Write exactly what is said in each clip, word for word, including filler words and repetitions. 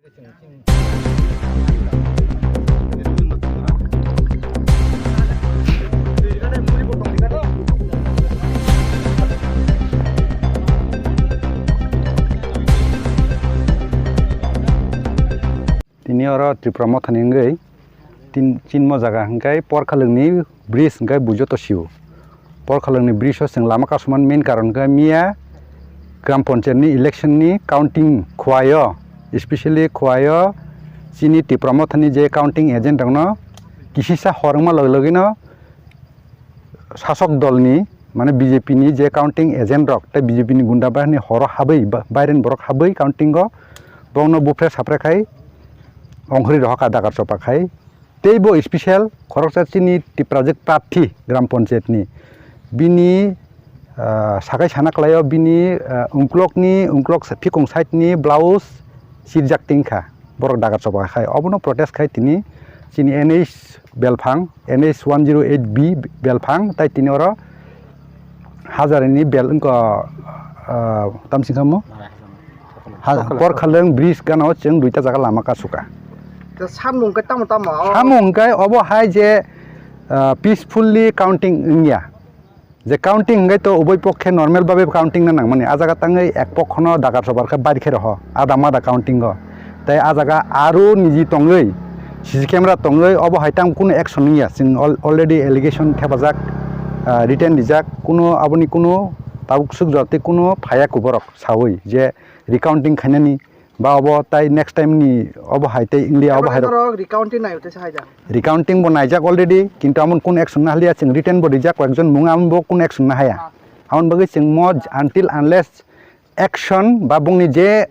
Tini oro Tripura Mothani wngwi tin, chinmo jaga hwnkhe Porkhalwngni bridge hwnkhe bujo to sio. Porkhalwngni bridge o chwng lama kasumani main karon hwnkhe miya Gram Panchayat ni election ni counting Khowai o, especially Khowai o chini Tripura Mothani je counting agent rokno kisisa hor wngma logi logi no sasok dolni, mane B J P ni je counting agent rok tei B J P ni gunda bahini horo habwi ba-, baireni borok habwi counting o bongno bupre sapre khai ongkhorwi rohor kha dagar chopa khai. Tei bo special khoroksa chini Tiprajwk prarthi Gram Panchayat ni bini, ah, sakai sana kwlaio bini, ah, ungklok ni, ungklok sa-, phikung side ni blouse sirjak tingkha, borok dagar choba khai. Obono protest khai tini chini N H Belphang, N H one zero eight B Belphang, tai tini oro hajarini bel wngkha, ah, tamsingkha mo? Ha, Porkhalwng bridge gana o chwng duita jaga lama kasukha. Samung khe tamo tamo? Samung khe obo hai je, ah, peacefully counting wngya. Je counting hwnkhe to ubui pokhe normal babe counting na nangmani. A jaga tangwi ek pokhono dagar sobar khe bair khe roho, ada mada counting o. Tei a jaga aro niji tongwi, C C camera tongwi, obo hai tang kunu action wngya. Chwng al-, already allegation thepajak, ah, written rijak, kunu aboni kunu tabuk swk jora tei kunu phaiya kuborok sawi je recounting khainani. Ba obo tai next time ni obo hai tei India obo hai rok. Norok recounting naio tei se haijak. Recounting bo naijak already, kintu amon kun action na haliya chwng written bo rijak, koi ekjon mung amon bo kun action na haya. Ah. Amon bagwi chwng mo until unless action ba bongni je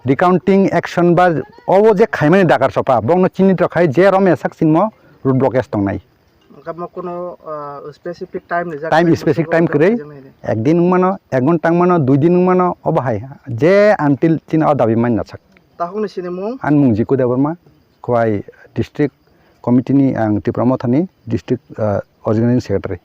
recounting action ba obo je khaimani dagar sopa bongno chini rok hai je rom yasak chinmo road blockage tongnai. Omo kuno, ah, specific time rijak. Time nai specific time kwrwi. Rijak nai de. Ek din wngmano, ek ghonta wngmano, dui din wngmano, obo hai. Je until chini o dabi manya sak. Takhukni sinimung? Ani mung Jiku Debbarma, Khowai District Committee ni ang Tipra Mothani District, ah, Organizing Secretary.